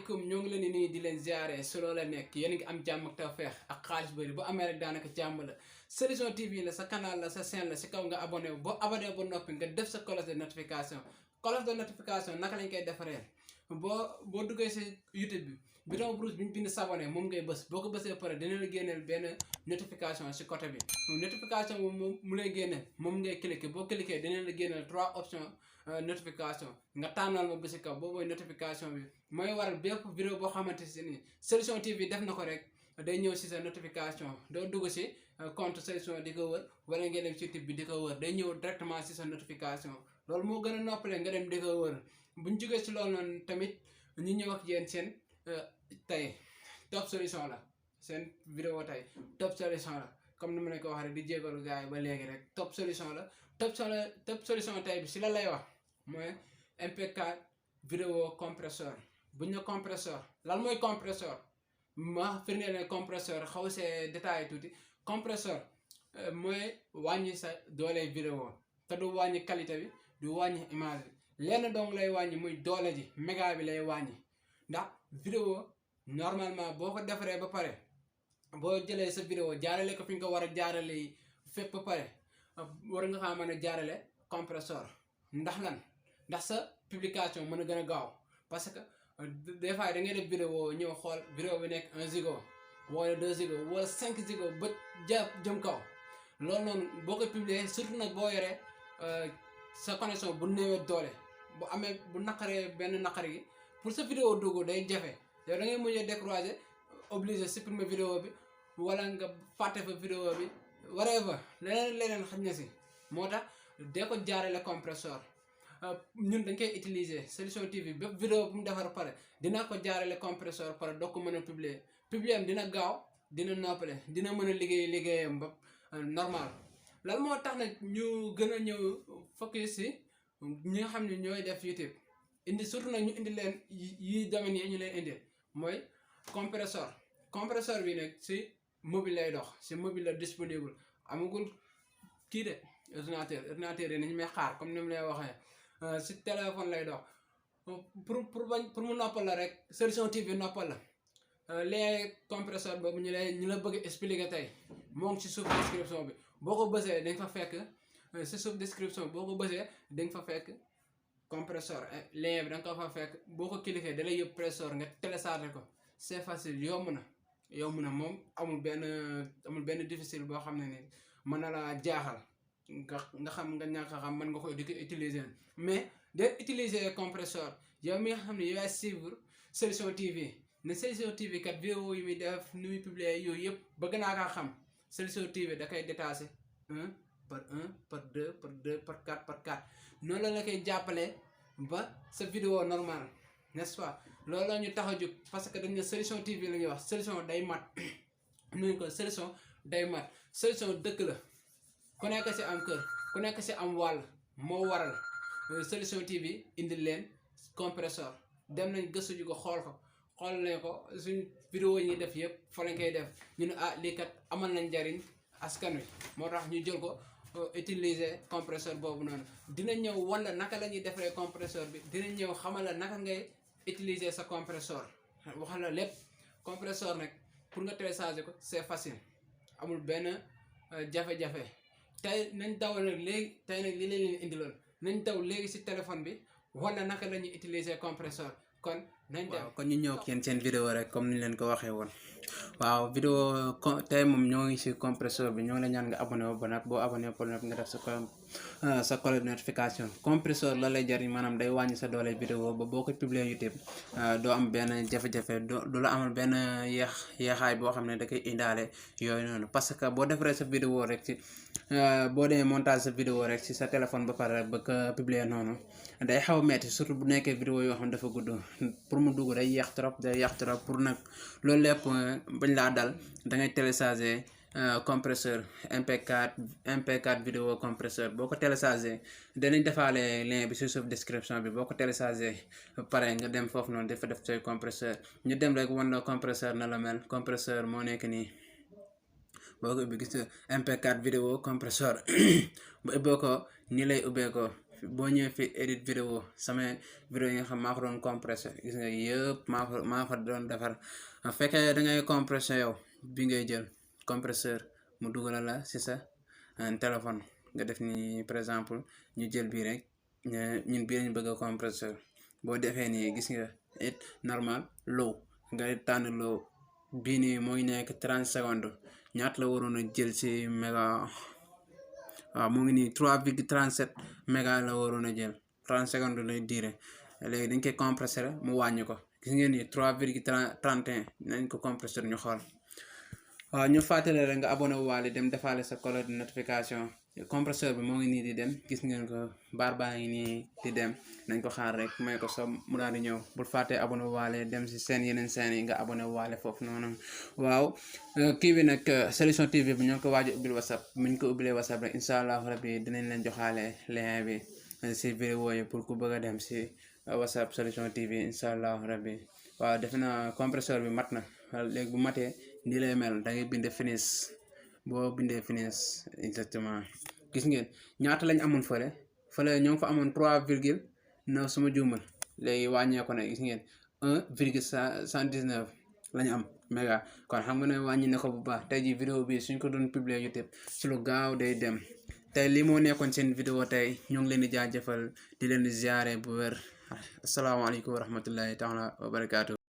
salaamaaleykum ñoo ngi leen di nuyu di leen ziare solo la nekk yéen a ngi am jàmm ak tawfeex ak xaalis bëri bu amee rek daanaka jàmm la Solution TV la sa canal la sa chaîne la si kaw nga abonné wu boo abonné ba noppi nga def sa cloche de notification naka lañ koy defaree boo duggee si YouTube bi bouton rouge bi ñu bind s'abonner moom ngay bës boo ko bësee pare dina la génneel benn notification si côté bi notification moom mu lay génneel moom ngay cliquer boo cliquer dina la génneel 3 options notification nga tànnal ma ba si kaw boobu mooy notification bi mooy waral bépp vidéo boo xamante ni Solution TV def na ko rek day ñëw si sa notification doo dugg si compte Solution di ko wër wala nga dem si YouTube bi di ko wër day ñëw directement si sa notification loolu moo gën a noppale nga dem di ko wër buñ jógee si loolu noonu tamit ñu ñëw ak yéen seen tey Top Solution la seen vidéo tey Top Solution la comme ni ma leen ko waxee rek di jégalu gars yi ba léegi rek Top Solution la Top Solution tey bi si la lay wax mooy MP4 vidéo compresseur bu ñu compresseur lan mooy compresseur ma firndeel ne compresseur xaw see détaillé tuuti compresseur mooy wàññi sa doole vidéo te du wàññi qualité bi du wàññi image bi lenn dong lay wàññi muy doole ji méga bi lay wàññi ndax vidéo normalement boo ko defaree ba pare boo jëlee sa vidéo jaarale ko fi nga ko war a jaarale fépp ba pare war nga xam mën a jaarale compresseur ndax lan ndax sa publication mën a gën a gaaw parce que des fois da ngay def vidéo ñëw xool vidéo bi nekk 1 giga wala 2 giga wala 5 giga ba jëm kaw loolu noonu boo ko publier surtout nag boo yoree sa connexion bu néewee doole bu amee bu naqaree benn naqar gi pour sa vidéo dugg day jafe yow da ngay mujjee décroiser obligé supprimer vidéo bi wala nga fàtte fa vidéo bi whatever leneen xaj na si moo tax dee ko jaarale compresseur ñun dañ koy utiliser Solution TV bépp vidéo bu mu defar pare dina ko jaarale compresseur pare doo ko mën a publier am dina gaaw dina noppale dina mën a liggéeyam ba normal lan moo tax nag ñu gën a ñëw focus si ñi nga xam ne ñooy def YouTube indi surtout nag ñu indi leen yi domaines yi ñu leen indi mooy compresseur bi nag si mobile lay dox si mobile la disponible amagul kii de ordinateur yi nañu may xaar comme ni mu lay waxee si téléphone lay dox pour mu noppal la rek Solution TV noppal la les compresseur boobu ñu la bëgg expliquer tey moo ngi si suuf description bi boo ko bësee dañ fa fekk si suuf description boo ko bësee dañ fa fekk compresseur lien bi da nga ko fa fekk boo ko cliquer da lay yóbbu Play Store nga télécharger ko c'est facile yomb na moom amul benn difficile boo xam ne ni mën na la jaaxal nga xam nga ñàkk a xam mën nga koy di ko utiliser mais de utiliser compresseur yow mi nga xam ne yow yaay suivre Solution TV ne Solution TV kat vidéo yi muy def nu muy publier yooyu yëpp bëgg naa kaa xam Solution TV da koy détaché 1 par 1 par 2 par 2 par 4 par 4 noonu la koy jàppale ba sa vidéo normal n'est-ce pas loolu la ñu tax a jóg parce que dañ ne Solution TV la ñuy wax solution day mat nuñ ko solution day mat solution dëkk la ku nekk si am kër ku nekk si am wàll moo waral Solution TV indi leen compresseur dem nañ gëstu ji ko xool nañ ko suñ vidéo yi ñuy def yëpp fa lañ koy def ñu ne lii kat amal nañ njariñ askan wi moo tax ñu jël ko utiliser compresseur boobu noonu dina ñëw wala naka la ñuy defaree compresseur bi dina ñëw xamal la naka ngay utiliser sa compresseur wax la lépp compresseur nag pour nga télécharger ko c'est facile amul benn jafe-jafe tey nañ daw nag léegi tey nag li leen indiloon nañ daw léegi si téléphone bi wala naka la ñuy utiliser compresseur kon nañ dem kon ñu ñëw ak yéen seen vidéo rek comme ni leen ko waxee woon waaw vidéo tey moom ñoo ngi si compresseur bi ñoo ngi la ñaan nga abonné ba nag boo abonné ba nag nga def sa cloche de notification compresseur la lay jariñ maanaam day wàññi sa doole vidéo ba boo ko publier YouTube doo am benn jafe-jafe du la amal benn yeexaay boo xam ne da koy indaale yooyu noonu parce que boo defaree sa vidéo rek ci boo demee montage sa vidéo rek ci sa téléphone ba pare ba ko publier noonu day xaw a metti surtout bu nekkee vidéo yoo xam ne dafa gudd pour mu dugg day yéex trop pour nag loolu lépp bañ laa dal da ngay télécharger compresseur MP4 vidéo compresseur boo ko télécharger danañ defaale lien bi ci suuf description bi boo ko télécharger pare nga dem foofu noonu dafa def say compresseur ñu dem rek wan la compresseur na la mel compresseur moo nekk nii boo ko ubbi gis MP4 vidéo compresseur bu ubbee ko nii lay ubbee ko boo ñëwee fi edit vidéo sama vidéo yi nga xam maa ko doon compressé gis nga yëpp maa ko doon defar bu fekkee da ngay compressé yow bi ngay jël compresseur mu dugal la si sa téléphone nga def ni par exemple ñu jël bii rek ñun bii lañu bëgg a compresseur boo defee nii gis nga it normal low nga tànn low bii nii mooy nekk 30 secondes ñaata la waroon a jël si méga waaw mu ngi nii 3,37 méga la waroon a jël 30 secondes lay diire léegi dañ koy compressé mu wàññi ko gis ngeen ni 3,31 nañ ko compressé ñu xool waaw ñu fàttale rek nga abonné wu waale dem defaale sa cloche de notification compresseur bi moo ngi nii di dem gis ngeen ko baar baa ngi nii di dem nañ ko xaar rek may ko so mu daal di ñëw bul fàttee abonné wu waale dem si seen yeneen seen yi nga abonné wu waale foofu noonu waaw kii bi nag Solution TV bi ñoo ko waaj a ubbil whatsapp muñ ko ubbilee whatsapp rek incha allah rabbi dinañ leen joxaale lien bi si vidéo yi pour ku bëgg a dem si whatsapp Solution TV incha allah rabbi waaw defe naa compresseur bi mat na léegi bu matee nii lay mel da ngay bind finish boo bindee finish exactement gis ngeen ñaata lañ amoon fële ñoo ngi fa amoon 3,9 suma juumal léegi wàññee ko ne gis ngeen 1,119 lañ am méga kon xam nga ne wàññi na ko bu baax tey ji vidéo bi suñ ko doon publier YouTube su lu gaaw day dem tey lii moo nekkoon seen vidéo tey ñoo ngi leen di jaajëfal di leen di ziare bu wér asalaamaaleykum wa rahmatullahi taala wa barakaatu